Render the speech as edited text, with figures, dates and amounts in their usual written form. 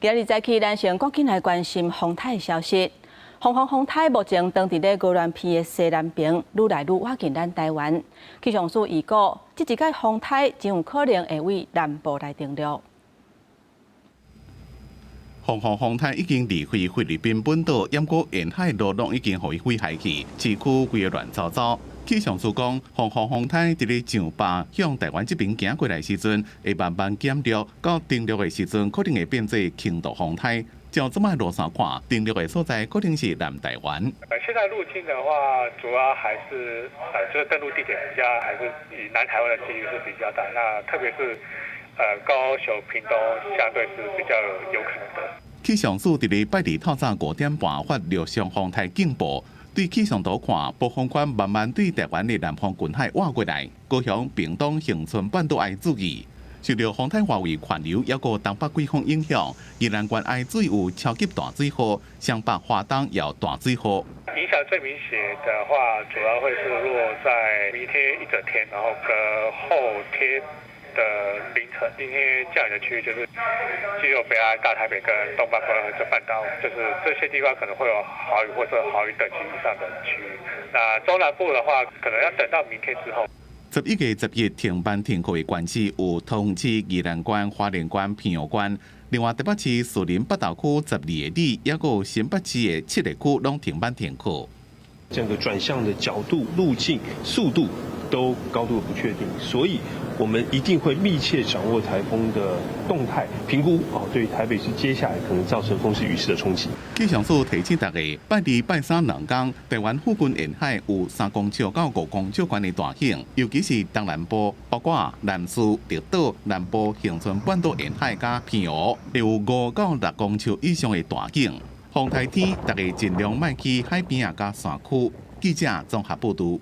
今仔日早起，咱先趕緊來關心風颱消息。鳳凰風颱目前當佇咧鵝鑾鼻的西南邊，愈來愈倚近咱台灣。氣象署預估，這一屆風颱真有可能會對南部來登陸。鳳凰風颱已經離開菲律賓本島，毋過沿海陸路已經予伊毀害去，市區規个亂糟糟。氣象署講，鳳凰風颱佇咧上晝向台灣這邊行過來時陣，會慢慢減弱，到登陸的時陣可能會變做輕度風颱。照這擺路線看，登陸的所在可能是南台灣。現在路徑的話，主要還是這個登陸地點比較，還是以南台灣的幾率是比較大。那特別是高雄、屏東，相對是比較有可能的。氣象署佇咧拜二透早5點半發陸上風颱警報，對氣象圖看，暴風圈慢慢對台灣的南方近海倚過來，高雄、屏東、恆春半島愛注意。受著風颱外圍環流，抑閣東北季風影響，宜蘭縣愛水有超級大水禍，雙北、花東也有大水禍。影響最明顯的話，主要會是落在明天一整天，然後跟後天的凌晨。今天降雨的區域就是基隆、北愛、大台北跟東半部這半島，就是這些地方可能會有豪雨或者豪雨等級以上的區域。那中南部的話，可能要等到明天之後。11月10日停班停課的縣市有桃園市、宜蘭縣、花蓮縣、屏東縣。另外，台北市士林北投區12個里，抑閣有新北市的七個區攏停班停課。這個轉向的角度、路徑、速度都高度不確定，所以我們一定會密切掌握颱風的動態評估哦，對台北市接下來可能造成風勢雨勢的衝擊。氣象署提醒大家，拜二、拜三兩天，台灣附近沿海有3公尺到5公尺懸的大雨，尤其是東南部，包括南勢、綠島、南部、恆春半島沿海佮澎湖，會有5到6公尺以上的大雨。風颱天，大家盡量莫去海邊仔佮山區。記者綜合報導。